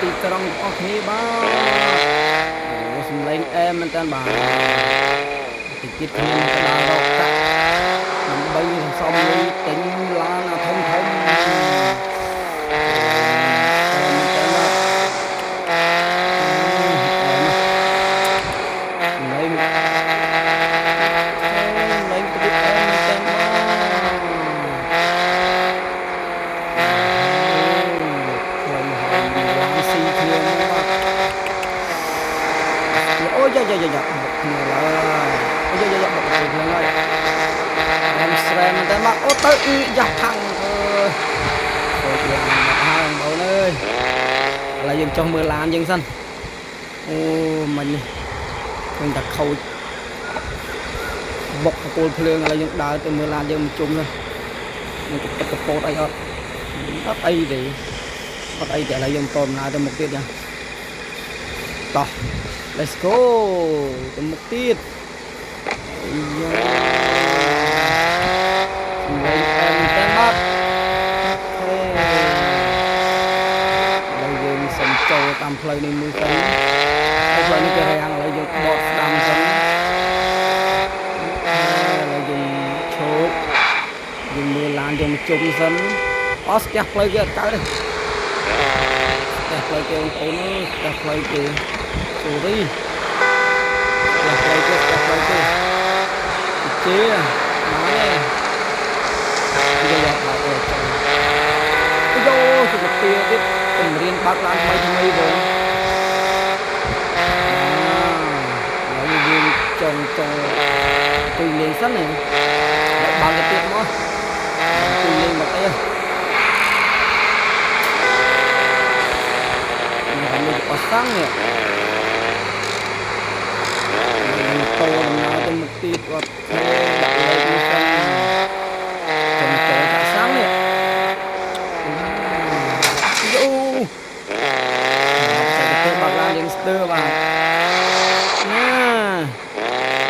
ទីក្រុងទាំងអស់គ្នាបាទអូសំឡេងអែមមែនតើបាទតិចទៀតខ្ញុំទៅដើររកកាក់ដើម្បីសន្សំលុយទិញឡានអាធំធំអែមមែនតើបាទអែមសំឡេងសំឡេងព្រិចអែមមែនតើបាទ ផ្លូវហើយឡានស៊ីគ្នាមកអូយ៉ាយ៉ាយ៉ាយ៉ាបុកគ្នាឡើយអូយ៉ាយ៉ាយ៉ាបុកគ្នាឡើយអែមស្រែមែនតើមកអូទៅអ៊ីយ៉ាផាំងអើយអូឡានមកហើយបងប្អូនអើយឥឡូវយើងចុះមើលឡានយើងសិនអូមិញនេះឃើញតែខូចបុកបកគលភ្លើងឥឡូវយើងដើរទៅមើលឡានយើងមួយជុំនោះនឹងកទឹកកពោតអីអត់អត់អីទេ អត់អីទេឥឡូវយើងតដំណើរទៅមុខទៀតចាតោះ let's go ទៅមុខទៀតអាយ៉ាសំឡេងអែមតែបាទ OK ឥឡូវយើងសុំចូលតាមផ្លូវនេះមួយសិនហើយផ្លូវនេះគេរាំងឥឡូវយើងបកស្ដាំសិន OK ឥឡូវយើងឈប់យើងមើលឡានយើងមកជុំសិនអស់ស្ទះផ្លូវគេអត់កើតទេ ផ្ទះផ្លូវគេបងប្អូនអើយផ្ទះផ្លូវគេ sorry ផ្ទះផ្លូវគេផ្ទះផ្លូវគេជេមកទេយកយកបើកចូលយោសុខភាពទៀតជំរៀនបើកឡានថ្មីថ្មីបងអាឥឡូវយើងចង់ចូលអង្គុយលេងសិនណាហើយបើកទៅទៀតមកអង្គុយលេងមកអីនេះនេះអស់សាំងនេះ តដំណើរទៅមុខទៀតអត់ខេដាក់លេខនេះសិនចំចូលចាក់សាំងនេះយោបច្ចេកទេសបើកឡានយើងស្ទើរបាទណា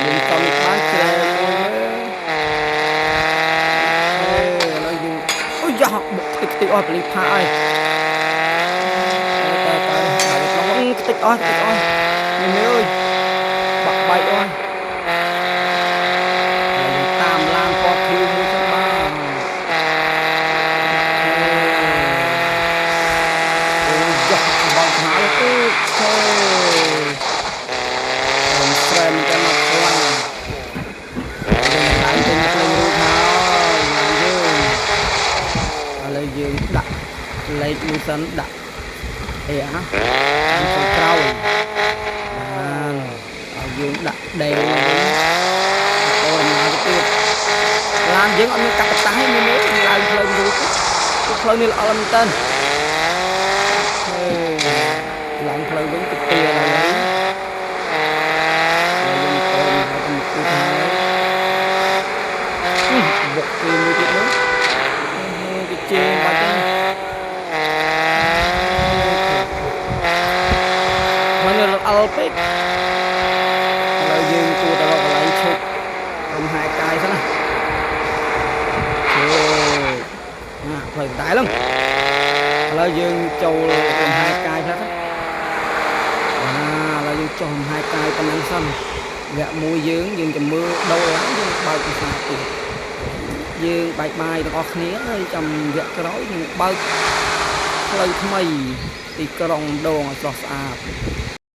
យើងតង់បានជ្រែមួយមើលអេឥឡូវយើងអូយ៉ាបុកខ្ទេចខ្ទេចអស់ប៉លីផាអើយតើតើហើយឡងខ្ទេចអស់ខ្ទេចអស់នេះមើលអើយបាក់បែកអស់ ហើយយើងតាមឡានពណ៌ខៀវមួយសិនបាទអូយ៉ាបងខ្មៅអូខេអូស្រែមែនតើមកខ្លាំងយើងឡើងទៅមុខលេងរូបហើយឡើងយើងឥឡូវយើងដាក់លេខមួយសិនដាក់អីអាចូលក្រោយបានឲ្យយើងដាក់ដេវិញ អូដំណើរទៅទៀតឡានយើងអត់មានកាត់កតាទេមើលមើលឡើងផ្លូវរួចផ្លូវនេះល្អមែនតើហេឡើងផ្លូវវិញទៅទាឡើយហើយយើងតដំណើរទៅមុខទៀតហើយបុកគេមួយទៀតនោះគេជេរបាច់ហ្នឹងមិនរអិលពេកឥឡូវយើងគួរតែរកកន្លែងឈប់ លំហែកាយសិនណាជើណាផ្លូវដដែលហ្នឹងឥឡូវយើងចូលលំហែកាយខ្លះទៅអាឥឡូវយើងចុះលំហែកាយប៉ុណ្ណឹងសិនវគ្គមួយយើងយើងจะមើលដូរឡើងយើងបើកភាសាទៀតយើង bye bye ទាំងអស់គ្នាហើយចាំវគ្គក្រោយនឹងបើកផ្លូវថ្មីទីក្រុងម្ដងឲ្យស្រស់ស្អាត។